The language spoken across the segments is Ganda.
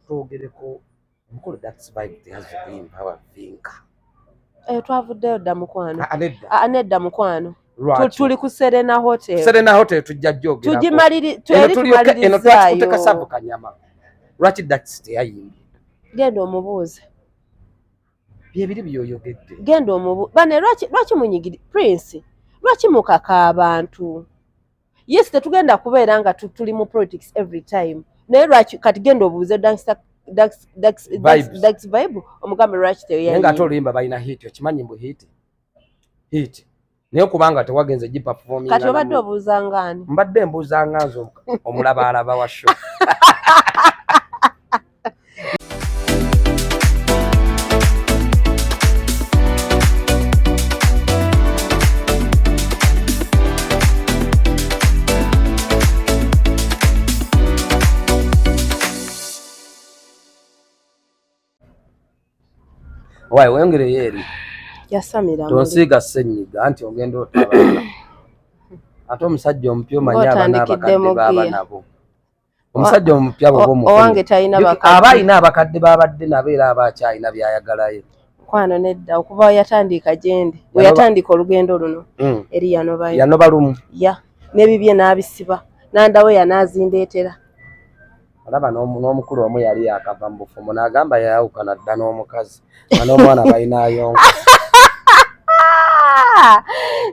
Twogereko omukulu Dax Vibe teyazze kuyimba wa Vinka. Eh, twavuddeyo dda mukwano. Ah, nedda. Ah, nedda mukwano. Lwaki? Tuli ku Serena Hotel. Serena Hotel tujja gyogerako. Tugimaliri Eno tweri tulyoke eno twakikutte tumalirizzaayo. kasavu kanyama. Lwaki Dax teyayimbye? Genda omubuuze. Byebiri byoyogedde. Genda omubu bane lwaki munyigiri Prince? Lwaki mukaka abantu? Yes, tetugenda kubeera nga tuli mu politics every time. Naye lwaki kati genda obuuze Dax Dax Dax Dax Vibes. Dax Vibe omugambe lwaki Naye ng'ate teyayimbye. oluyimba balina hit, okimanyi mbu hit. Hit. Naye kubanga tewagenze giperforminga Kati obadde namu. obuuza ngaani? Mbadde mbuuza nga nze omulabaalaba wa show. Waayi weyongereyo eri. Yasamira muli. Tonsiiga ssenyiga anti ogenda otabaala. Ate omusajja omupya omanyi aba Ng'otandikidde n'abakadde mu b'aba gear. nabo. Omusajja omupya bw'oba Owange omufunye. talina Aba bakadde. alina abakadde b'abadde nabo era aba akyalina by'ayagalayo. Mukwano nedda okuva we yatandika gyendi. We Yanoba- yatandika olugendo luno eri yanobayo. Yanoba lumu. Ya n'ebibye n'abisiba n'andawo yanaazindeetera. Olaba n'omukulu omu yali yakava mu bufumbo n'agamba yayawukana dda n'omukazi nga n'omwana balina ayonka.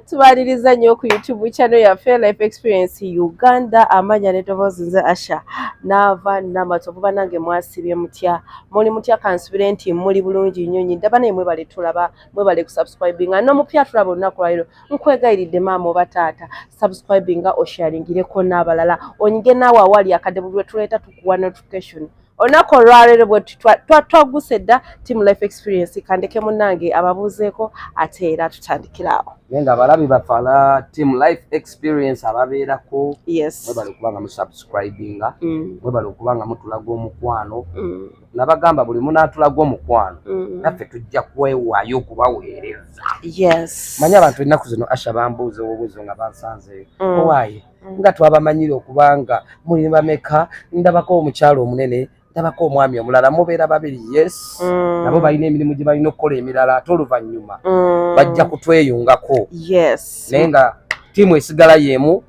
Tubaliriza nnyo ku YouTube channel yaffe Life Experience Uganda, amanya n'eddoboozi nze Asha Naava Namatovu. Bannange mwasibye mutya? Muli mutya? Kansubire nti muli bulungi nnyo nnyo. Ndaba naye mwebale tulaba, mwebale kusubscribinga. N'omupya tulaba olunaku lwaleero, nkwegayiridde maama oba taata, subscribinga osharingireko n'abalala, onyige naawe awali akadde buli lwe tuleeta tukuwa notification. Olunaku olwaleero bwe twaguse dda Team Life Experience, kandeke munnange ababuuzeeko ate era tutandikira awo. Naye nga abalabi baffe aba Team Life Experience ababeerako, Yes. mwebale okuba nga musubscribinga, mwebale okuba nga mutulaga omukwano. Nabagamba buli munaatulaga omukwano, naffe tujja kwewaayo okubaweereza. Yes. Manyi abantu ennaku zino Asha bambuuza obubuuzo nga bansanzeeyo. Owaaye nga twabamanyire okubanga muli bameka, ndabako omukyalo omunene, ndabako omwami omulala, mubeera babiri. Yes, nabo balina emirimu gye balina okukola emirala, ate oluvannyuma bajja kutweyungako. Yes. Naye nga ttiimu esigala y'emu,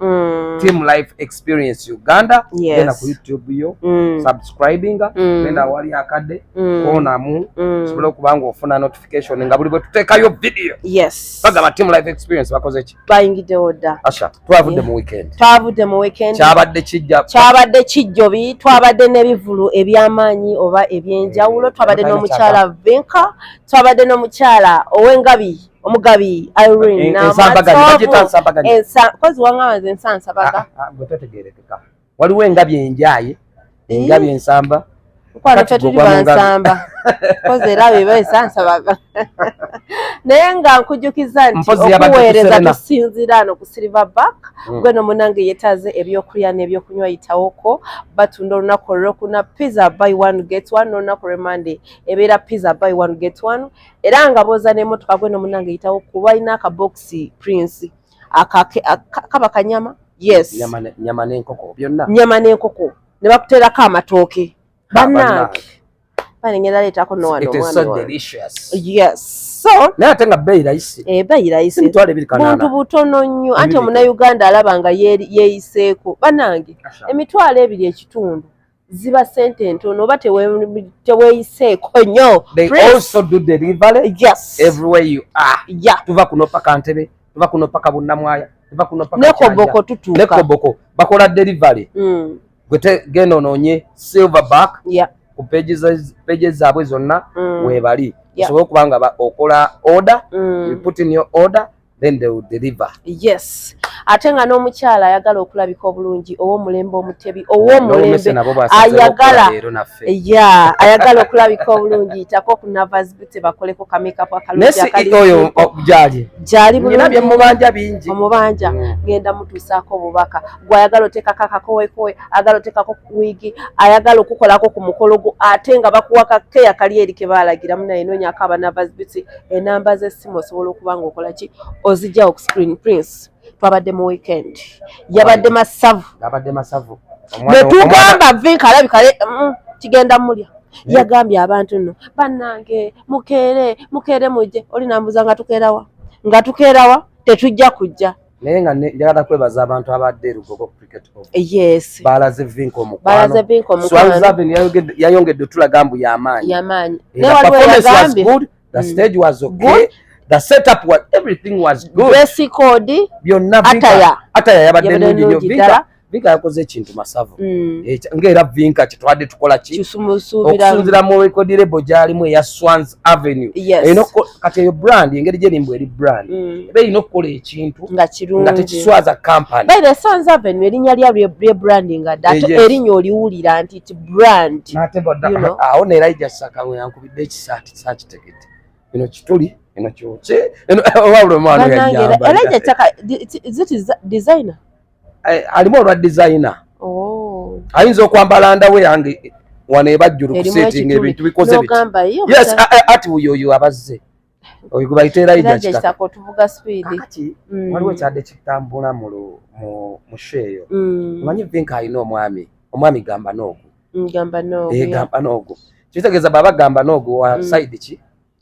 Team Life Experience Uganda. Yes. Genda ku YouTube yo, subscribinga, genda awali akadde, koonamu, osobole okuba nga ofuna notification nga buli bwe tuteekayo video. Yes. Bagamba Team Life Experience bakoze ki? Bayingiddewo dda. Asha, twavudde mu weekend. Twavudde mu weekend. Kyabadde kijja. Kyabadde kijjobi, twabadde n'ebivulu eby'amaanyi oba ebyenjawulo, twabadde Talina n'omukyala Vinka, twabadde n'omukyala ow'engabi, omugabi Irene Ensambaganyi, bagiyita nsambaganyi. Kozi wangamba nze nsansabaga. Ah, ah, gwe totegeerekeka. Waliwo engabi enjaaye, engabi ensamba. Mukwano Kati ffe tuli gwe ogwa mu ngabi. bansamba. Kozi era beba ensansabaga. Naye nga nkujjukiza nti Mpozi yabadde ku okuweereza Serena. tusinziira ano ku Silver Back. Gwe no munnange yeetaaze ebyokulya n'ebyokunywa yitawoko, batunda olunaku olwokuna pizza buy one get one, n'olunaku lw'Emande ebeera pizza buy one get one, era nga booza n'emmotoka. Gwe no munnange yitawo kuba alina akabokisi Prince kaba kanyama. Yes. Nyama n'enkoko byonna. Nyama n'enkoko ne bakuteerako amatooke. Bannange Bannange. banengera leetako no wano It is omwami so wange. delicious. Yes, so Naye ate nga bbeeyi rahisi. Ebbeeyi rahisi. 280,000. Buntu butono nnyo anti Ebiri. omunnayuganda alaba nga yeeyiseeko. Bannange Asha. 25,000 ziba ssente ntono oba teweeyiseeko nnyo. They Prince. also do delivery Yes. everywhere you are. Yeah. Tuva kuno paka Ntebe, tuva kuno paka Bunnamwaya, tuva kuno paka Ne Koboko Kyanja. tutuuka. Ne Koboko bakola delivery. Gwe genda onoonye Silverback ku pages zaabwe zonna weebali. Osobola okuba nga okola order, you put in your order, then they will deliver. Yes. Ate nga n'omukyala ayagala okulabika obulungi, ow'omulembe omutebi, N'omumese ow'omulembe nabo bwasazeewo ayagala okukola leero naffe. Ya, ayagala okulabika obulungi, yitako ku Navas Beauty bakoleko ka makeup Ne akalungi akali CEO oyo simple. gyali. Gyali Nina bye bulungi. mubanja bingi. Omubanja ngenda mutuusaako obubaka. Gwe ayagala oteekako akakowekowe, ayagala oteekako wiigi, ayagala okukolako ku mukolo gwo, ate nga bakuwa kakeya kali eri ke baalagira munaye, noonyako aba Navas Beauty, enamba z'essimu osobola okuba ng'okola ki, ozijjawo ku screen. Prince, twabadde mu weekend, yabadde masavu. Gabadde masavu. Netugamba Vinka alabika kigenda mulya. Yagambye abantu nno, bannange, mukeere, mukeere mujje. Oli nambuza nga tukeerawa, nga tukeerawa, tetujja kujja. Naye nga njagala kwebaza abantu abadde Lugogo Cricket Oval. Balaze Vinka omukwano. Balaze Vinka omukwano. Swangz Avenue yayongedde otulaga mbu y'amaanyi. Yamaanyi. The performance was good, the stage was okay, the setup was, everything was good. Dress code. Byonna. Attire. Attire yabadde Yabadde nnungi nnyo. nnungi Vinka ddala. Vinka yakoze ekintu masavu. Ng'era Vinka kyetwadde tukola ki Kisumusuubira. Okusinziira mu record label gy'alimu eya Swangz Avenue. Erina kati eyo brand, engeri gyerimbw eri brand, eba erina okukola ekintu nga nga kirungi, tekiswaza company. By the Swangz Avenue, erinnya lya rebranding dda, ate erinnya oliwulira nti ti brand. N'ate You know. Awo ne Elijah Saka yankubidde ekisaati, saakitegedde, eno kituli, eno kyokye, wabula omwana Bannange, yanyamba. Elijah Chaka, is it designer? Alimu olwa designer. Oh. Ayinza okwambala ndawe yange wano ebajjulu Erimu kusetinga ekituli. ebintu bikoze biti. N'ogamba ye Yes, ati oyo oyo abazze oyo gwe bayita Elijah Elijah Kitaka. Kitaka otuvuga speed. Kakati waliwo ekyadde kitambula mu show eyo. Omanyi Vinka alina omwami gamba n'ogwo. Gamba no. Eh, gamba n'ogwo kitegeeza baba gamba n'ogwo wa side ki?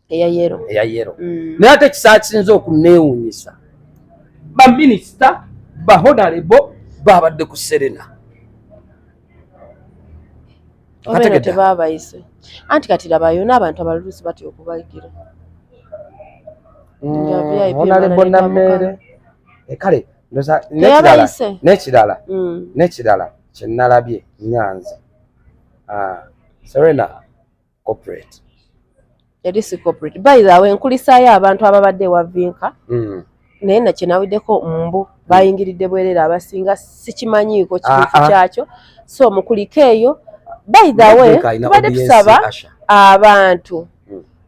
Eya yellow. Eya yellow. Naye ate ekisa kisinza okuneewuunyisa, baminisita, ba honorable babadde ku Serena. Oba eno Okategedde? Tebabayise anti kati labayo n'abantu abalulusi batya okubagira. Nga VIP Honorable emala. Nammeere. Kale ndoza n'ekirala Teyabayise. n'ekirala n'ekirala kyenalabye nyanze, Serena corporate. Eri si corporate. By the way, nkulisaayo abantu ababadde ewa Vinka, naye nakyenawiddeko mbu bayingiridde bwerere abasinga, sikimanyiiko kituufu kyakyo, so mukulike eyo. By the way, Vinka alina tubadde audience, tusaba Asha. abantu,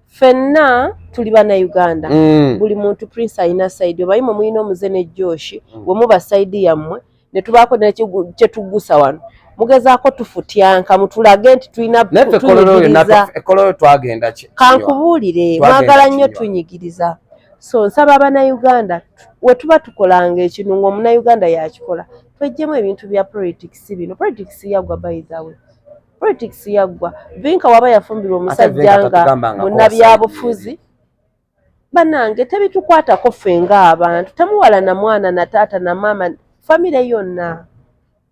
ffenna tuli bannayuganda. Buli muntu, Prince alina side, obayi mwe mulina omuze ne Josh, we muba side yammwe ne tubaako kyetugusa wano, mugezaako tufutyanka, mutulage nti tulina Naye ffe Kololo yonna tunyigiriza. Kololo twagenda kinywa. Kankubuulire, Twagenda mwagala nnyo kinywa. tunyigiriza, so nsaba abannayuganda, we tuba tukolanga ekintu ng'omunnayuganda yakikola, tweggyemu ebintu bya politics bino. Politics yaggwa. By the way, politics yaggwa. Vinka waba yafumbirwa Ate omusajja Vinka nga tatugambangako munnabyabufuzi, bannange, tebitukwatako ffe ng'abantu. Temuwala na mwana na taata na maama, famire yonna,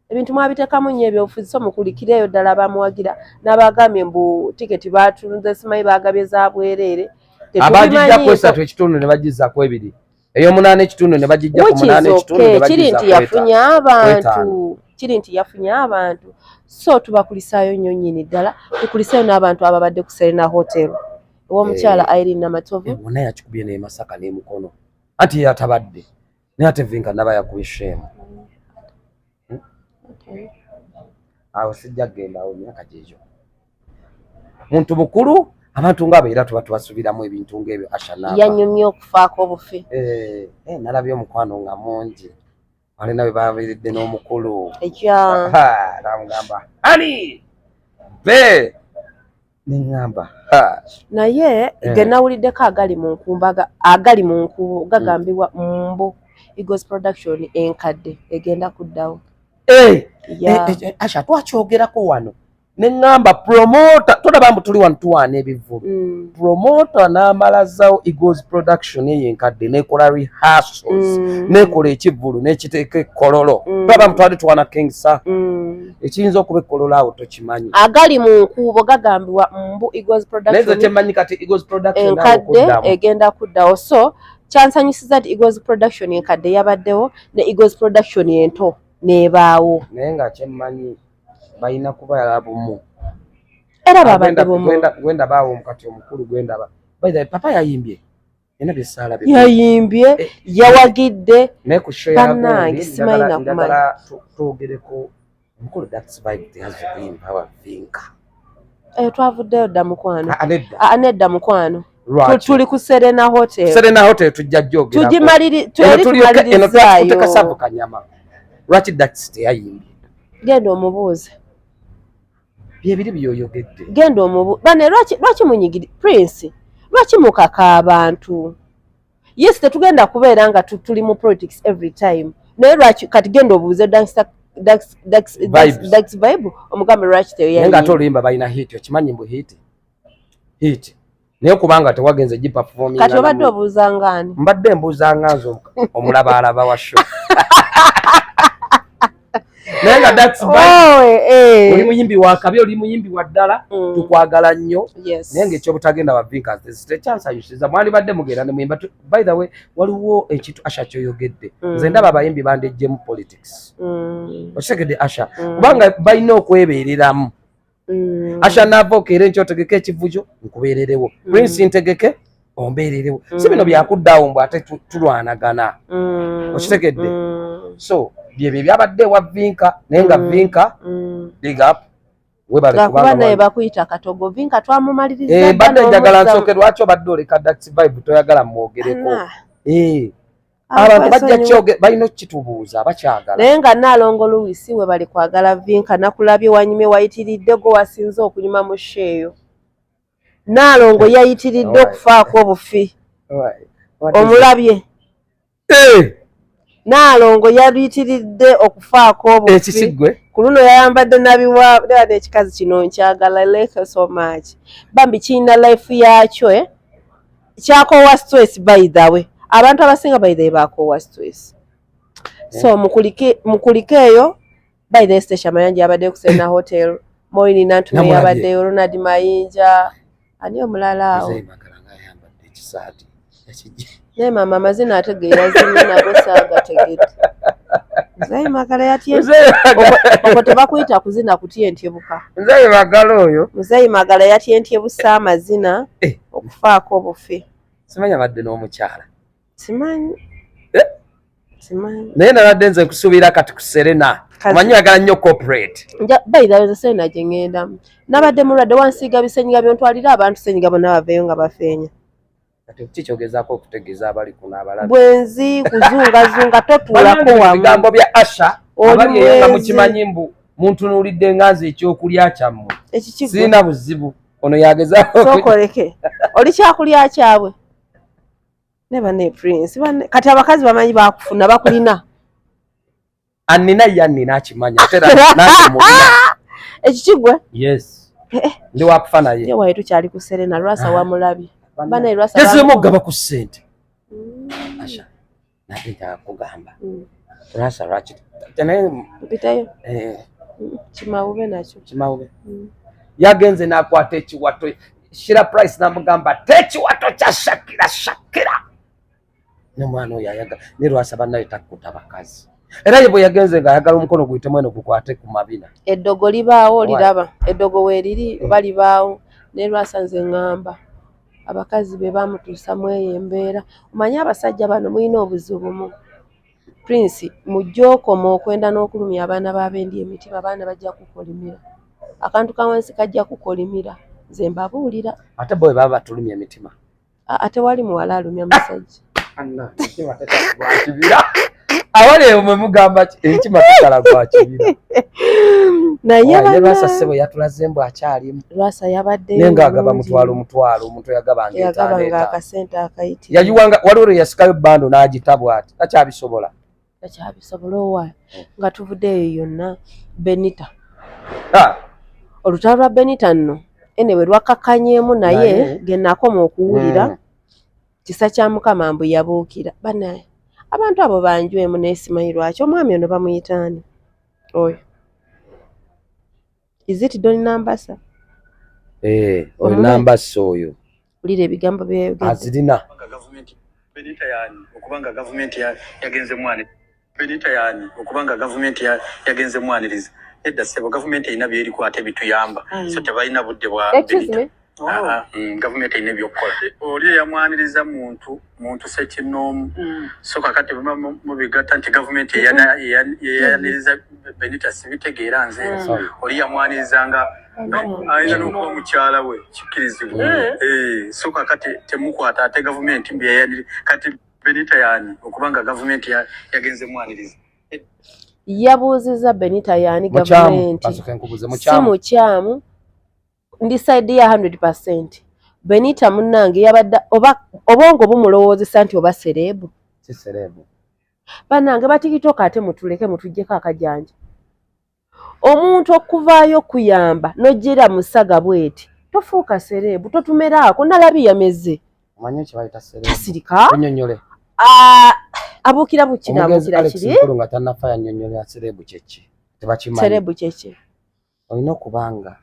ebintu mwabiteekamu nnyo ebyobufuzi. So mukulikireeyo ddala abamuwagira n'abagambye mbu tiketi batunze, simanyi bagabye za bwereere. Abagijja ku esatu ekitundu ne bagizza ku ebiri, ey'omunaana ekitundu ne bagijja ku munaana ekitundu ne kiri bagizza nti ku yafunye etaano. Abantu kiri nti yafunye abantu, so tubakulisaayo nnyo nnyini ddala. Tukulisaayo n'abantu ababadde ku Serena Hotel ew'omukyala Irene Namatovu. Bonna yakikubye n'e Masaka n'emukono anti yatabadde, naye ate Vinka naba yakubye sheemu awo sijja kugenda awo emyaka gyegyo. Muntu mukulu, abantu ngaabo era tuba tubasuubiramu ebintu ng'ebyo, Asha Naava. Yanyumye okufaako obufi. Eh, nalabye omukwano nga mungi, alina bwe babeeredde n'omukulu. Ekya Ha, namugamba ani be neŋŋamba ha. Naye ge nawuliddeko agali mu nkumba, agali mu nkubo gagambibwa mbu Eagles Production enkadde egenda kuddawo. Asha, twakyogerako wano neŋŋamba promoter, tolaba mbu tuli wano tuwaana ebivvulu. Promoter n'amalazawo Eagles Production eyo enkadde nekola rehearsals, nekola ekivvulu n'ekiteeka ekkololo. Tolaba mbu twali tuwaana King Saha? Ekiyinza okuba ekkololo awo tokimanyi. Agali mu nkuubo gagambibwa mbu Eagles Naye nze Production kyemmanyi kati Eagles Production awo enkadde okuddamu. Egenda kuddawo, so kyansanyusiza nti Eagles Production enkadde yabaddewo ne Eagles Production ento n'ebaawo. Naye nga kyemmanyi balina kuba bumu. Era babadde bumu. Gwendaba awo kati omukulu gwendaba, by the way, papa yayimbye ena byesaala. Yayimbye, yawagidde. Naye ku show Bannange, ya simanyi gundi, na kumanya. Njagala twogereko omukulu Dax Vibe teyaze kuyimba wa Vinka. Eyo twavuddeyo dda, mukwano. Ah, nedda. Ah, nedda mukwano. Lwaki? Tuli ku Serena Hotel. Serena Hotel tujja gyogerako. Tugimaliri Eno tweri eno twakikute kasavu tumalirizaayo. Kanyama, lwaki Dax teyayimbye? Genda omubuuze. Byebiri byoyogedde. Genda omubu bane, lwaki munyigiri Prince? Lwaki mukaka abantu? Yes, tetugenda kubeera nga tuli mu politics every time, naye lwaki kati genda obuuze Danksta. Vibes. Dax Vibe omugambe lwaki Naye nga ate teyayi. Oluyimba balina hit, okimanyi mbu hit hit, naye kubanga tewagenze giperforminga. Kati obadde obuuza ngaani? Mbadde mbuuza nga nze omulabaalaba wa show, naye nga Dax Vibe, Oh, eh. oli muyimbi wa kabi, oli muyimbi wa ddala. Tukwagala nnyo. Naye ngaekyobutagenda wa Vinkas tekyansanyusiza. Mwandibadde mugenda ne muyimba. By the way, waliwo ekintu, Asha, kyoyogedde. Nze ndaba abayimbi bandejjemu politics. Okitegedde, Asha? Kubanga balina okwebeereramu. Asha, naava okeera enkya otegeke ekivujo, nkubeererewo. Prince, ntegeke, ombeererewo. Si bino byakuddaawo mbw ate tulwanagana. Okitegedde? So byebyo ebyabadde ewa Vinka, naye nga Vinka, big up, webale. Lwakuba Kubanga naye bakuyita katogo. Vinka twamumaliriza. Eh, dda mbadde njagala n'omuzza- nsooke. Lwaki obadde oleka Dax Vibe? Toyagala mwogereko? Ana, Eh, abantu bajja akwesonyiwa. kyoge, balina okukitubuuza, bakyagala. Naye nga Naalongo Louis, we bali kwagala Vinka. Nakulabye wanyumye, wayitiridde, gwe wasinze okunyuma mu show eyo. Naalongo yayitiridde okufaako obufi. Omulabye? Eh, Naalongo yayitiridde okufaako obufi. Ekikiggwe. Ku luno yayambadde nabiwa leba. Ekikazi kino nkyagala, like so much bambi. Kirina life yakyo, eh? Kyakoowa stress. By the way, abantu abasinga, by the way, bakoowa stress, so mukulike, mukulike eyo. By the way, Stecia Mayanja yabadde ku Serena Hotel, Moini Nantume Namulabye. yabaddeyo, Ronald Mayinja, ani omulala awo? Muzeeyi Magala ng'ayambadde ekisaati ekijja. Naye maama, amazina ate ge yazimye nago saagategedde. Muzeeyi Magala yatye. Muzeeyi Magala- Okwo tebakuyita kuzina kutyentyebuka. Muzeeyi Magala oyo. Muzeeyi Magala yatyentyebusa amazina Eh. okufaako obufi. Simanyi abadde n'omukyala. Simanyi. Eh? Simanyi. Naye nabadde nze nkusuubira kati ku Serena. Omanyi oyagala nnyo corporate. Bayirayo nze Serena gye ŋŋendamu. Nabadde mulwadde, wansiiga bisenyiga byontwalira abantu senyiga bonna baveeyo nga bafeenya. Kati kikyogezaako okutegeeza abali kuno abalabi? Bwenzi, kuzungazunga, totuulako Bannange, wamu. Ebigambo bya Asha, Oli abali eyo nga mwenzi. mukimanyi mbu muntunuulidde nga nze ekyokulya kyammwe. Ekikigwe. Sirina buzibu, ono yagezaako. Sookoleke oli kyakulya kyabwe ne banne Prince banne. Kati abakazi bamanyi bakufuna, bakulina. Annina ye, annina, akimanya, ate era nange mulina. Ekikigwe. Yes. Eh, eh. Ndi wakufa naye. Ye waye tukyali ku Serena. Lwasa wamulabye bana? Lwasa Tezimu okugaba ku ssente. Asha, nate njagala kugamba. Lwasa lwaki naye? Mpitayo. Eh, Kimawube nakyo. Kimawube yagenze n'akwata ekiwato. Shira Price n'amugamba tekiwato kya Shakira. Shakira nomwana oyo ayaga ne Lwasa bannaye takkuta bakazi, era ye bwe yagenze ng'ayagala omukono guyitemu eno gukwate ku mabina. Eddogo libaawo. Why? Liraba eddogo weeriri oba libaawo. Naye Lwasa, nze ŋŋamba abakazi be bamutuusa mu eyo embeera. Omanye abasajja bano mulina obuzibu mu Prince, mujje okoma okwenda n'okulumya abaana b'abendi emitima. Abaana bajja kukolimira, akantu ka wansi kajja kukolimira, nze mbabuulira. Ate bo bwe baba batulumya emitima? Ate wali muwala alumya musajja. Enkima tesala gwa kibira. Awali eyo mwe mugamba ki? Enkima tesala gwa kibira. Naye Owa, ye Lwasa bana ssebo yatulaze mbu akyalimu. Lwasa yabaddeyo Naye ng'agaba bulungi. mutwalo mutwalo, omuntu yagabanga etaano Yagabanga etaano. akasente akayitirivu. Yayiwanga, waliwo lwe yasikayo bando n'agita bw'ati, takyabisobola. Takyabisobola. Owa, nga tuvudde eyo yonna, Benita. Ah, Olutalo lwa Benita nno anyway lwakakkanyeemu, naye ge nakoma okuwulira, kisa kya Mukama mbu yabuukira banaye abantu abo banjwemu. Naye simanyi lwaki omwami ono bamuyitaani oyo, is it Don Nambasa? Eh, oyo Omumanyi? Nambasa oyo. Wulira ebigambo byeyogedde. Azirina. Kubanga gavumenti Benita yani okubanga gavumenti yagenze mwane Benita yani okubanga gavumenti yagenze mwaniriza. Nedda ssebo, gavumenti erina byeriko ate bituyamba, so tebalina budde bwa Excuse Benita. me. Ah, ah, gavumenti erina ebyokukola. Oli eyamwaniriza muntu muntu sekinoomu, so kakati bwe mubigatta nti gavumenti eyaniriza Benita, sibitegeera nze. Oli yamwaniriza nga ayinza n'okuba mukyala we, kikkirizibwa. Eh, so kakati temukwata ate gavumenti mbu yayaniri. Kati Benita yani okubanga gavumenti yagenze mwaniriza. Yabuuzizza Benita yaani Mukyamu. gavumenti. Basooke nkubuze. Si Mukyamu? Mukyamu, ndi side ya 100 Benita munnange yabadde oba obwongo bumulowoozesa nti oba celeb. Si celeb. Bannange batikitoka, ate mutuleke, mutuggyeko akajanja. Omuntu okuvaayo okuyamba n'ojjera musaga bweti, tofuuka celeb, totumeraako. Nalabi yameze. Omanyi kye bayita celeb? Tasirika. Onyonyole. Ah, abuukira bukina. Omugenzi Abuukira Alex kiri. Mukulu nga tannafa yannyonnyola celeb kyeki, tebakimanyi. Celeb kyeki? Olina okubanga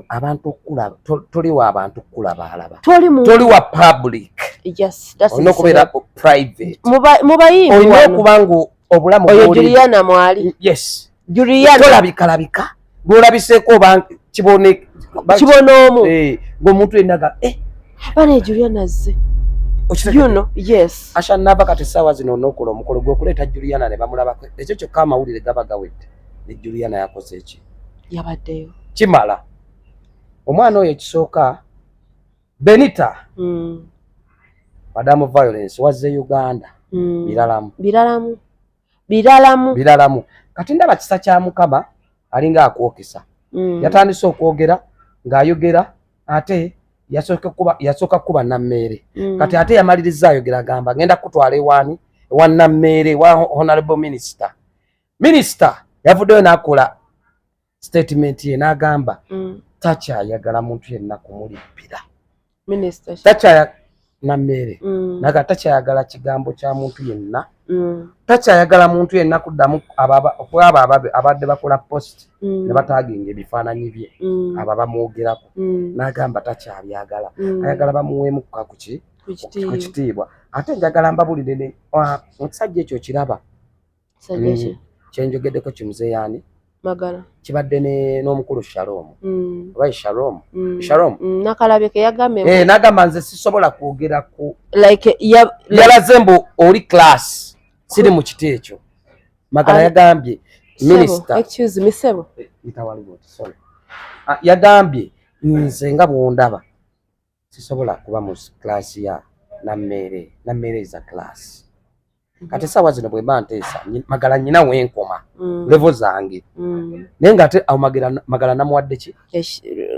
abantu okulaba, toli wa abantu kukulaba alaba. Toli mu Toli wa public. Yes, that's Olina okubeera private. Mu bayimbi Olina wano. okuba nga obulamu Oyo Juliana mwali. Yes. Juliana. Tolabikalabika, lwolabiseeko oba kibone Kibonoomu. Eh, ng'omuntu yenna ga eh, Bane Juliana azze. Okitegedde? Yes. Asha Nava, kati essaawa zino onookola omukolo gw'okuleeta Juliana ne bamulabako, ekyo kyokka amawulire gaba gawedde ne Juliana yakoze eki. Yabaddeyo. Kimala omwana oyo ekisooka Benita. Madamu Violence wazze Uganda. Biralamu. Biralamu, biralamu. Biralamu. Kati ndaba kisa kya Mukama alinga akwokesa. Yatandise okwogera ng'ayogera, ate yasooka kuba Nammeere. Kati ate yamaliriza ayogera, agamba ngenda kutwala ewaani, ewa Nammeere, ewa honorable minister. Minisita yavuddeyo n'akola statement ye n'agamba takyayagala muntu yenna kumulippira. Minister ki? Takyaya Nammeere. Naga takyayagala kigambo kya muntu yenna. Takyayagala muntu yenna kuddamu kwabo abadde bakola post ne bataginga ebifaananyi bye, abo bamwogerako. N'agamba takyabyagala. Ayagala bamuweemu kuki? Ku Ku kitiibwa. kitiibwa. Ate njagala mbabulire ne ekisajja ekyo kiraba. Kisajja ki? Kyenjogeddeko kimuzeeyaani. Magala. Kibadde n'omukulu Shalom. Oba ye Shalom? Shalom. Nakalabye ke yagambye. Eh, n'agamba nze sisobola kwogera ku Like ya yalaze mbu oli class, siri mu kiti ekyo. Magala yagambye Sebo, minisita excuse me, sebo. Sorry. Ah, yagambye nze nga bwondaba sisobola kuba mu class ya Nammeere. Nammeere is a class. Kati essaawa zino bwe mba nteesa Magala nyina wenkoma level zange. Naye ng'ate awo Magala namuwadde ki?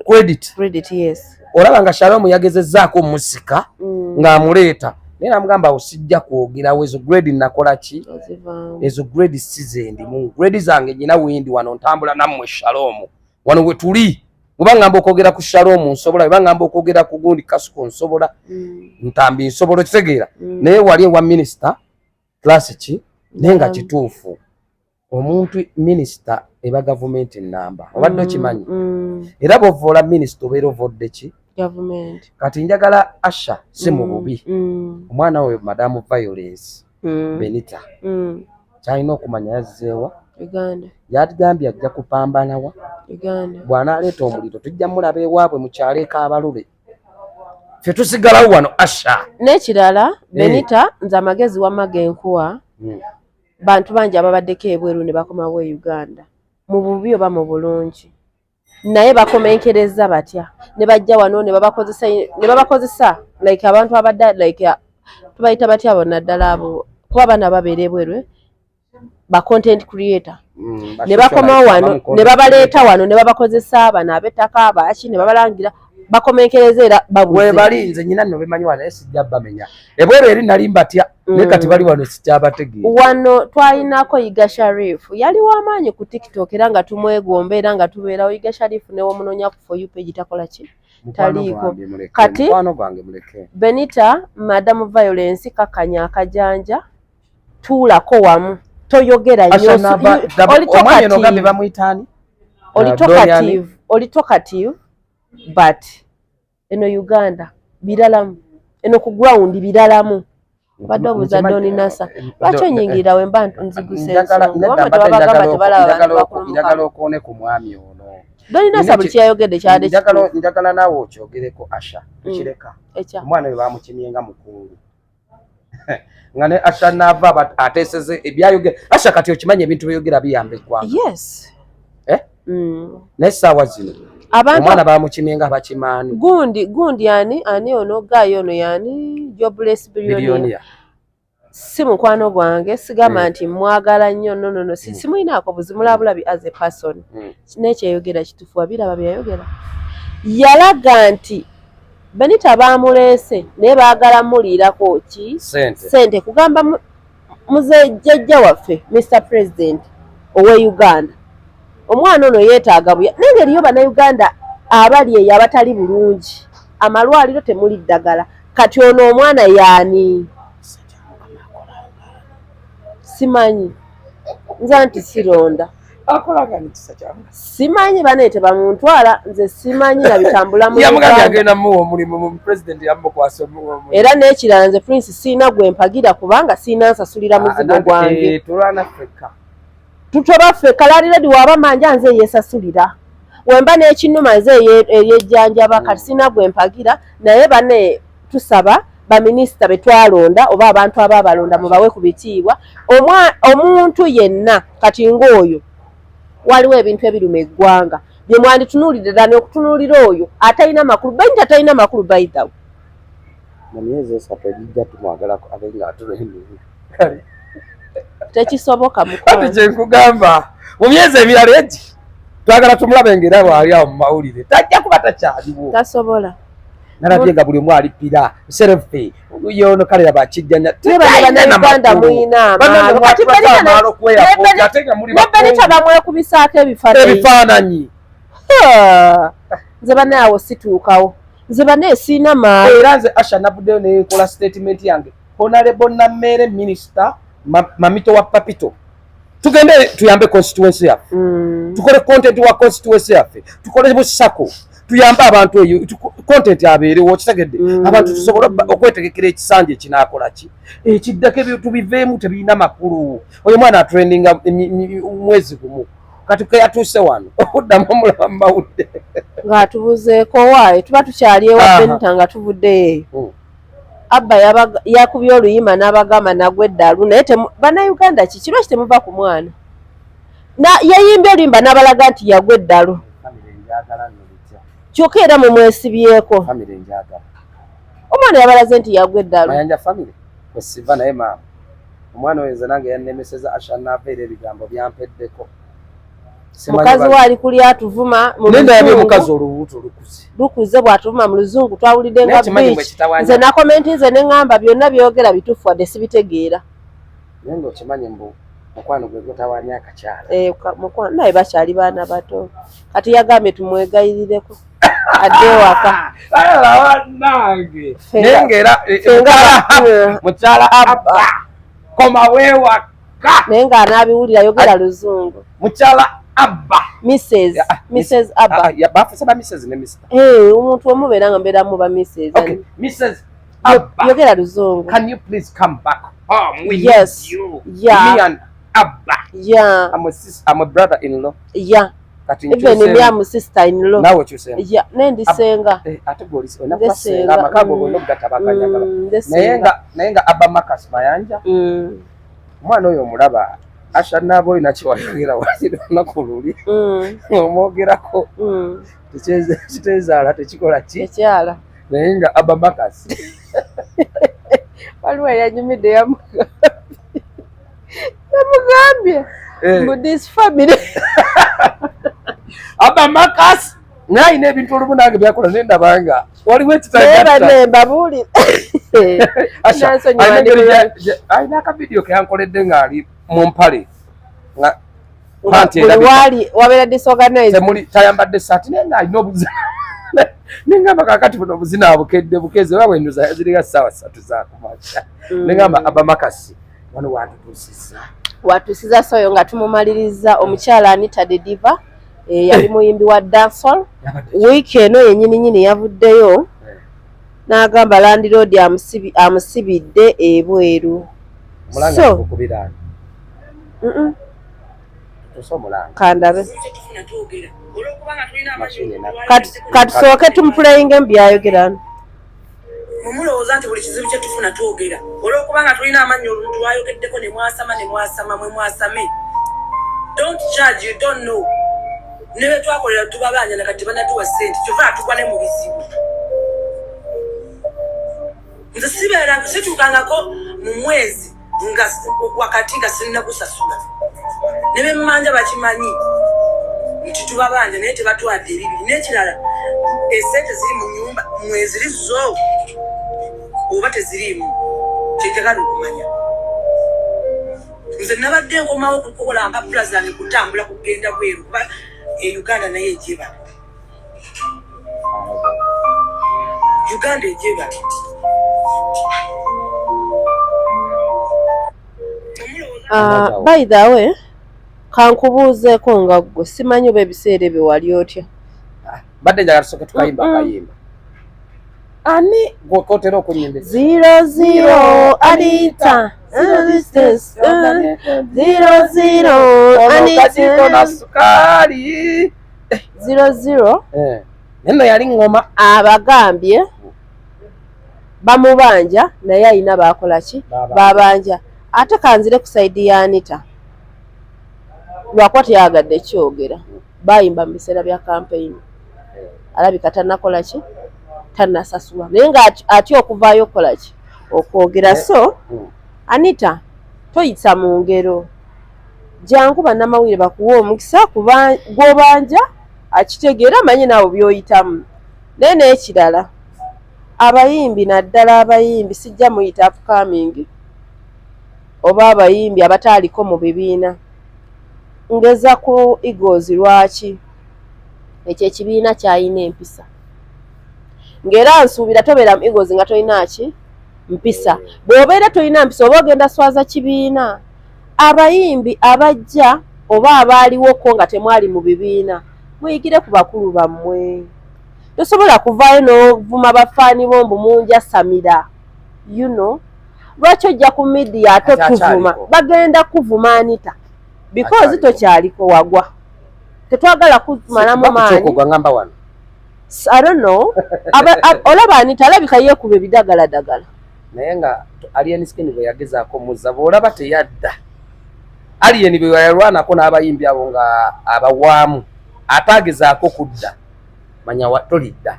Credit. Credit, yes. Olaba nga Shalom yagezezzaako omusika ng'amuleeta, naye namugamba awo sijja kwogerawo, ezo grade nakola ki? Ozivaamu. Ezo grade si zendimu, grade zange nyina wendi, wano ntambula nammwe Shalom, wano we tuli. Bwe baŋŋamba okwogera ku Shalom nsobola, bwe baŋŋamba okwogera ku gundi Kasuku nsobola, Ntambi nsobola, okitegeera? Naye wali ewa minisita class ki? Naye nga kituufu, omuntu minisita eba gavumenti namba, obadde okimanyi? Era bw'ovoola minisita obeera ovodde ki? Gavumenti. Kati njagala Asha, si mu bubi, omwana oyo Madamu Violence Benita kyalina okumanya yazzeewa Uganda. Yatugambye ajja kupambanawa. Uganda. Bw'anaaleeta omuliro tujja mulaba ewaabwe mu kyalo ekaabalule, ffe tusigalawo wano, Asha. N'ekirala, Benita, nze amagezi wamma genkuwa, bantu bangi ababaddeko ebweru ne bakomawo e Uganda mu bubi oba mu bulungi, naye bakomenkereza batya ne bajja wano ne babakozesa, ne babakozesa like abantu abadde like tubayita batya abo, naddala abo kuba abaana babeera ebweru, eh? Ba content creator. Ne bakomawo wano ne babaleeta wano ne babakozesa bano ab'ettaka abaaki ne babalangira bakomenkereza era babuze. Webali, nze nyina nno bemanyi wano, naye sijja bamenya. Ebweru eri nali mbatya, naye kati bali wano sikyabategeera. Wano twalinako Yiga Sharif, yali w'amaanyi ku TikTok era nga tumwegomba era nga tubeerawo. Yiga Sharif newomunoonya ku For You page takola ki? Mukwano Taliiko. gwange muleke, mukwano gwange muleke. Benita, Madamu Violence, kakanya akajanja, tuulako wamu, toyogera nnyo. Asha Nava, Oli omwami ono ogambye talkative. bamuyita ani? Oli Dorian. talkative, oli talkative, but eno Uganda biralamu, eno ku ground biralamu. Obadde obuuza Nkimanyi- Doni Nasa, lwaki onyingirira we mba nzigusa Njagala ensonga? nedda, Wamma mbadde tebabagamba njagala tebalaba njagala bantu bakulu. Njagala Mukama. okoone ku mwami ono. Doni Nasa Nina buli kyeyayogedde kyadde kituufu. Njagala naawe okyogereko, Asha, tukireka. Ekya? Omwana we bamukimye nga mukungu, nga ne Asha naava ateeseze ebyayogera. Asha, kati okimanyi ebintu byeyogera biyamba eggwanga? Yes. Eh? Mm. Naye essaawa zino Abantu omwana bamukimye nga bakimaani. Gundi gundi ani ani ono gayo ono yani Jobless Billionaire. Billionaire. Si mukwano gwange, sigamba nti mwagala nnyo, no, no, no, si, simulinaako buzibu, mulabulabi as a person. Nekyeyogera kituufu, wabiraba byeyayogera, yalaga nti Benita baamuleese naye baagala muliirako ki? Sente. Sente. Kugamba muze jjajja waffe Mr President owe Uganda. Omwana ono yeetaaga buya, naye ng'eriyo Bannayuganda abali eyo abatali bulungi, amalwaliro temuli ddagala. Kati ono omwana yaani? Simanyi, nze nti sironda. Akolanga nekisa kyamu. Simanyi, bane tebamuntwala, nze simanyi nabitambula mu Yamugambye Uganda. agenda muwa omulimu mu president, yamukwasa omuwa omulimu. Era n'ekirala, nze Prince siina gwe mpagira, kubanga siina nsasulira muzigo gwange. Tulwana ffekka. Tutoba ffe kalaliredi waba manja, nze yeesasulira, wemba n'ekinuma nze eyejjanjaba. Kati siina gwe mpagira, naye bane tusaba baminisita be twalonda oba abantu abaabalonda mubawe ku bitiibwa. Omuntu yenna kati ng'oyo, waliwo ebintu ebiruma eggwanga bye mwanditunuulidde ddala n'okutunuulira oyo atalina makulu. Benita talina makulu, by the way. Mu myezi 3 egijja tumwagalako abe nga atulendinga. Kale. Tekisoboka. Kati Mukwano. Kyenkugamba, mu myezi emirala egi twagala tumulabe ngaera bwali awo mu mawulire, tajja kuba takyaliwo. Tasobola. Nalabye nga buli omu alipira selfie yono, kale abakijjanya. Naye bano Bannayuganda muyina amaalo. Kati ne Benita bamwekubisaako ebifaananyi. Ebifaananyi. Ha! Nze bane awo situukawo, nze bane siina maalo. Era nze Asha navuddeyo nenkola statement yange. Honorable Nammeere, minister mamito wa Papito, tugende tuyambe constituency yaffe. Tukole content wa constituency yaffe, tukole busako, tuyambe abantu eyo, content abeerewo, kitegedde? Abantu tusobole okwetegekera ekisanja ekinaakola ki ekiddako. Ebyo tubiveemu, tebirina makulu. Oyo mwana atrendinga mwezi gumu, kati keyatuuse wano okuddamu omulaba mu mawulire. Ng'atubuzeeko waayo, tuba tukyali ewa Benita nga tuvuddeyo eyo. Abba yakubye oluyimba n'abagamba nagwa eddalu, naye Bannayuganda kiki, lwaki temuva ku mwana? Yayimbye oluyimba n'abalaga nti yagwa eddalu. Family njagala nno bitya. Kyokka era mumwesibyeko. Family njagala. Omwana yabalaze nti yagwa eddalu. Mayanja family kwesiva, naye maama omwana oyo nze nange yannemeseza. Asha naava era ebigambo byampeddeko. Mukazi we ali kuli atuvuma mu Nendabye Luzungu. omukazi olubuto lukuze. Lukuze, bw'atuvuma mu Luzungu twawulidde Naye nga kimanyi bwe beach. kitawanya. Nze nakomenti, nze ne ŋŋamba byonna byogera bituufu, wadde sibitegeera. Naye ng'okimanyi mbu mukwano gwe gutawanya akakyala. Eh, mukwano, naye bakyali baana bato. Kati yagambye tumwegayirireko adde ewaka. Nange naye ngaera Ffe nga mukyala Abba, komawo ewaka. Naye ng'anaabiwulira yogera Luzungu. Mukyala Abba. Mrs. Ah, Mrs. Abba. Ah, ya bafuse ba Mrs ne Mr. Eh, omuntu omu beera nga mbeeramu ba Mrs. Okay, Mrs. Abba. Yogera Luzungu. Can you please come back home? We Yes. need you. Yeah. Me and Abba. I'm a sis, I'm a brother in law. Kati Even nkyuseemu. me, am sister in law. Naawe okyuseemu. Yeah, naye ndi senga. Eh, ate gwe oli olina Nze kuba senga, senga, amaka go gonna ogatabaganya. Nze Naye senga. nga Abba Marcus Mayanja, omwana oyo omulaba, Asha naaba olina kyewayogera wakiri olunaku luli omwogerako, kiteezaala tekikola ki? Ekyala. Naye nga Abba Marcus Waliwo eyanyumidde, yamugambye Eh. mbu this family. Abba Marcus naye alina ebintu olumu nange byakola naye ndaba nga waliwo Naye ekitagata. banne mbabuulire. Asha, Nansonyiwa, alina ndi engeri bulungi. alina akavidiyo ke yankoledde ng'ali mu mpale nga panti Buli erabika. waali wabeera disorganized. Temuli, tayambadde saati, naye ng'alina obuzina. Nengamba kakati buno obuzina abukedde bukeze oba bwenduza ziringa ssaawa 3 zakumakya. Nengamba Abba Marcus wano watutuusizza. Watusiza soyo nga tumumaliriza omukyala Anita de Diva, eh, yali muyimbi wa dancehall. Wiiki eno yennyini nyini yavuddeyo n'agamba landlord amusibidde ebweru. Omulanga So gukubiraani? Tuuse omulanga. Kandabe. Mashini Katusooke tumupuleyinge mu byayogera. Mumulowooza nti buli kizibu kye tufuna twogera olw'okubanga tulina amannya, oluntu lwayogeddeko ne mwasama ne mwasama mwe mwasame. Don't judge, you don't know. Ne bwe twakolera tubabanja nakati tebanatuwa ssente, kyova atugwa ne mu bizibu. Nze sibeera situukangako mu mwezi nga wakati nga sinnakusasula, ne bemmanja bakimanyi nti tubabanja, naye tebatwadde ebibiri. N'ekirala, esente ziri mu nyumba mweziri zo oba teziriimu, kyenjagala okumanya. Nze nabadde nkomawo kukola mpapula zange kutambula kugenda bweru kuba e Uganda naye ejebala. Uganda ejebala. By the way, kankubuuzeeko nga ggwe simanyi oba ebiseera ebyo wali otya. Badde njagala tusooke tukayimba akayimba. Ani gw'otera okunyimba? 00 Anita distance 00 Anita na Anita sukaali. 00. Nno yali ngoma. Abagambye bamubanja naye alina baakola ki? Babanja. Ate kanzire ku side ya Anita, lwakuba teyagadde kyogera, bayimba mu biseera bya campaign, alabika tannakola ki, tannasasulwa, naye nga atya okuvaayo okukola ki, okwogera. So Anita, toyita mu ngero, jangu bannamawulire bakuwa omukisa kuba gw'obanja akitegeera, amanyi naawe by'oyitamu. Naye n'ekirala, abayimbi, naddala abayimbi sijja muyita upcoming oba abayimbi abataaliko mu bibiina, ngeza ku Eagles, lwaki ekyo ekibiina kyalina empisa, ng'era nsuubira tobeera mu Eagles nga tolina ki mpisa. Bw'obeera tolina mpisa oba ogenda swaza kibiina. Abayimbi abajja oba abaaliwoko nga temwali mu bibiina, muyigire ku bakulu bammwe. Tosobola kuvaayo n'ovuma bafaani bo mbu munjasamira. You know lwaki ojja ku media ate tuvuma? Bagenda kuvuma Anita because tokyaliko, wagwa, tetwagala kumalamu maanyi. I don't know. Olaba Anita alabika yeekuba ebidagaladagala. Naye nga Alien Skin bwe yagezaako muzza, bw'olaba teyadda. Alien bwe yalwanako n'abayimbi abo nga abawaamu, ate agezaako kudda, manya tolidda.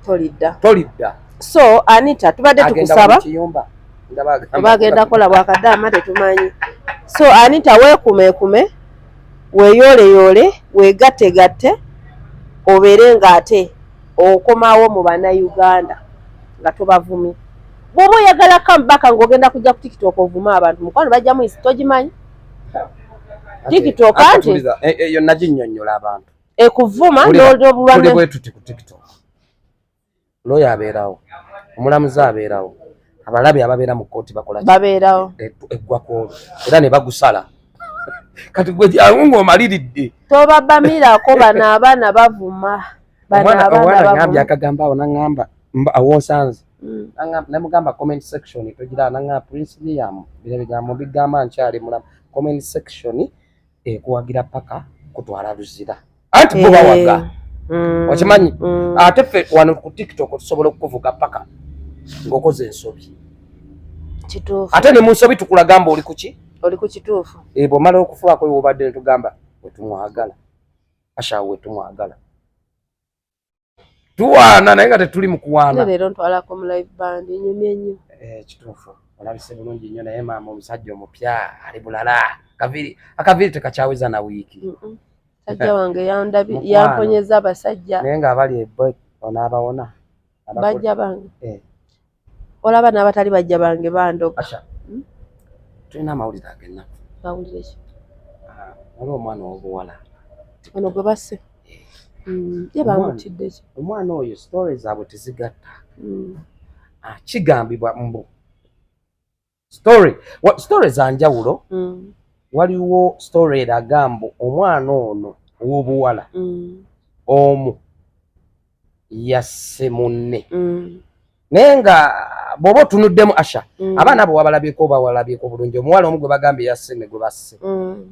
Tolidda. Tolidda. So Anita, tubadde tukusaba oba agenda kukola bwakadaama tetumanyi. So Anita, weekumeekume, weeyooleyoole, weegattegatte, obeere ng'ate okomawo mu Bannayuganda nga tobavumye. Bw'oba oyagala comeback ng'ogenda kujja ku TikTok ovuma abantu, mukwano, bajja muyisi togimanyi TikTok anti eyo naginnyonnyola abantu. Ekuvuma. Tuli bwe tuti ku TikTok, looya abeerawo, omulamuzi abeerawo, abalabi ababeera mu kkooti bakola babeerawo. Eggwa ku olwo era ne bagusala. Kati gwe jangu ng'omaliridde. Tobabamirako bano abaana bavuma. Omwana ngambye akagamba awo, naŋŋamba awonsanze, namugamba comment section togira, naŋŋamba Prince Liam, bino ebigambo mbigamba nkyali mulamu, comment section ekuwagira paka kutwala luzira, anti bo bawaga. Okimanyi ate ffe wano ku TikTok tusobola okukuvuga paka ng'okoze ensobi. Ate ne mu nsobi tukulaga mba oli kuki. Oli ku kituufu. Bw'omala okufubaako wobadde ne tugamba wetumwagala ashawo, wetumwagala tuwaana, naye nga tetuli mu kuwaana. Leero ntwalako mu live band, nyumye nnyo. Kituufu, olabise bulungi nnyo, naye maama omusajja omupya ali bulala, akaviri akaviri tekakyaweza na wiiki. Sajja wange yamponyeza abasajja. Naye ng'abali ebo onaabawona? Bajja bange. Olaba n'abatali bajja bange bandoga. Hmm? Tulina amawulire ag'ennaku. Mawulire ki? Ah, waliwo omwana ow'obuwala. Ono gwe basse? Ye bamutidde ki? Omwana oyo story zaabwe tezigatta. Ah, kigambibwa mbu story za njawulo. Waliwo story eraga mbu omwana ono ow'obuwala omu yasse munne, naye nga bw'oba otunuddemu Asha, abaana abo wabalabyeko oba walabyeko bulungi, omuwala omu gwe bagambye yasse ne gwe basse,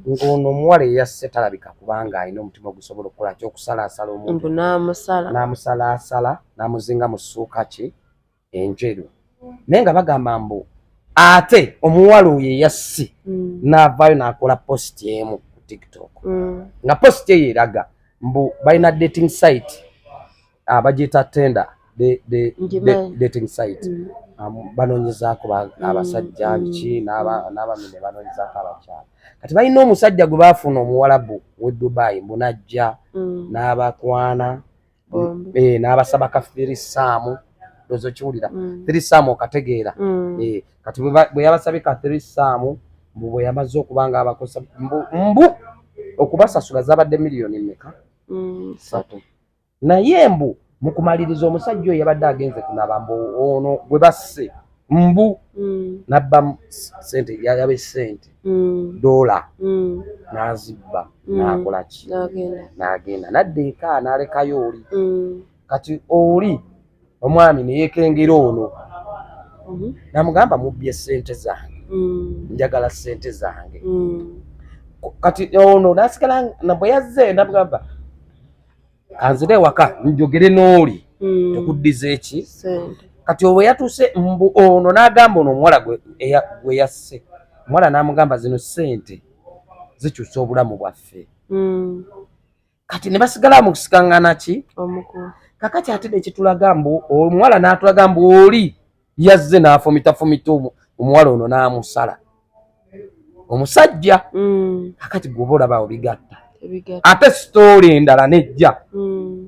ng'ono omuwala eyasse talabika kubanga alina omutima ogusobola okukola kyokusalaasala omuntu. N'amusalaasala n'amuzinga mu ssuuka ki enjeru, naye nga bagamba mbu ate omuwala oyo eyasse n'avaayo n'akola post emu ku TikTok, nga post eyo eraga mbu balina dating site bagiyita Tinder dating site, banoonyezaako abasajja biki, n'abami ne banoonyezaako abakyala. Kati balina omusajja gwe baafuna omuwalabu w'e Dubai, mbu n'ajja n'abakwana, n'abasaba ka threesome. Ndowooza okiwulira, threesome okategeera. Kati bwe yabasabye ka threesome Mbu bwe yamaze okuba nga abakosa, mbu okubasasula zabadde miliyoni mmeka? 3. Naye mbu mu kumaliriza omusajja oyo yabadde agenze kunaba, mbu ono gwe basse mbu nabba sente, yayabe sente dola n'azibba, n'akola ki, n'agenda n'adda eka n'alekayo oli. Kati oli omwami ne yeekengera ono n'amugamba, mubbye sente zange, njagala sente zange. Kati ono n'asigala, bwe yazze n'amugamba, kanzire ewaka njogere n'oli tekuddiza eki. Kati obwe yatuuse, mbu ono n'agamba ono omuwala gwe yasse, omuwala n'amugamba, zino sente zikyusa obulamu bwaffe. Kati ne basigala mu kusikangana ki. Kakati ate nekitulaga mbu omuwala n'atulaga mbu oli yazze n'afumitafumita omuwala ono n'amusala omusajja. Kakati gwoba olaba obigatta, ate story endala nejja